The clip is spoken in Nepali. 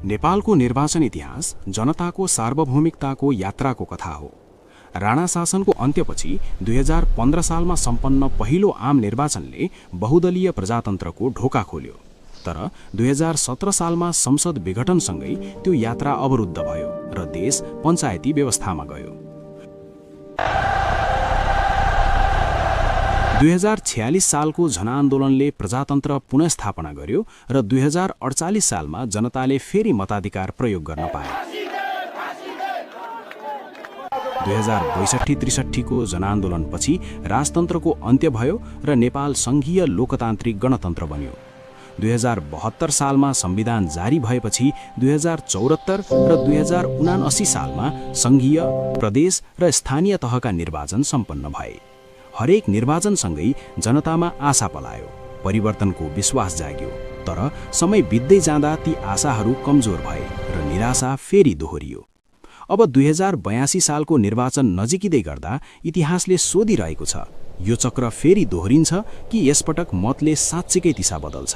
नेपालको निर्वाचन इतिहास जनताको सार्वभौमिकताको यात्राको कथा हो। राणा शासनको अन्त्यपछि 2015 सालमा सम्पन्न पहिलो आम निर्वाचनले बहुदलीय प्रजातन्त्रको ढोका खोल्यो। तर 2017 सालमा संसद विघटनसँगै त्यो यात्रा अवरुद्ध भयो र देश पञ्चायती व्यवस्थामा गयो। 2046 सालको जनआन्दोलनले प्रजातन्त्र पुनर्स्थापना गर्यो र 2048 सालमा जनताले फेरि मताधिकार प्रयोग गर्न पाए। 2062-63 को जनआन्दोलनपछि राजतन्त्रको अन्त्य भयो र नेपाल संघीय लोकतान्त्रिक गणतन्त्र बन्यो। 2072 सालमा संविधान जारी भएपछि 2074 र 2079 सालमा संघीय, प्रदेश र स्थानीय तहका निर्वाचन सम्पन्न भए। हरेक निर्वाचनसँगै जनतामा आशा पलायो, परिवर्तनको विश्वास जाग्यो। तर समय बित्दै जाँदा ती आशाहरू कमजोर भए र निराशा फेरि दोहोरियो। अब 2082 सालको निर्वाचन नजिकिँदै गर्दा इतिहासले सोधिरहेको छ, यो चक्र फेरि दोहोरिन्छ कि यसपटक मतले साँच्चीकै दिशा बदल्छ।